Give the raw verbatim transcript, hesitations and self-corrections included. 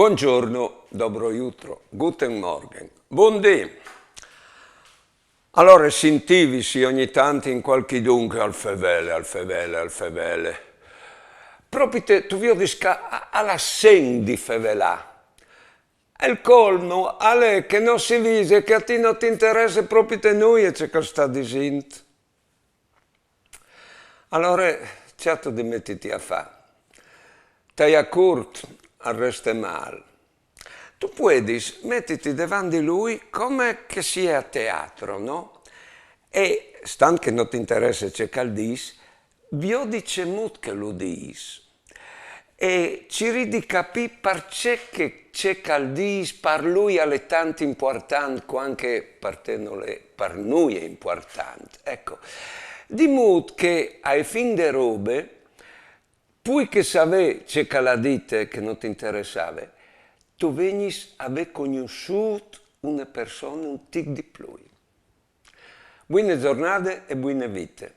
Buongiorno, dobro jutro, guten Morgen, bundì. Alore, sintìvisi ogni tant in cualchidun che al fevele, al fevele, al fevele. Propite, tu viodis che al à sent di fevelâ. E il colmo al è che no si vise che a ti no ti interesse propite nuie ce che al sta disint. Alore, ciato di metiti a fâ. Taiâ curt al reste mâl. Tu puedis metiti devant di lui come che si è a teatro, no? E, stant che no ti interesse ce che al dîs, viodi cemût che lu dîs. E cirî di capî parcè che ce che al dîs par lui al è tant impuartant cuant che par te nol è par nuie impuartant. Eco, di mût che ae fin de robe, plui che savê ce che al à dite che no ti interessave, tu vegnis a vê cognossût une persone un tic di plui. Buine zornade e buine vite.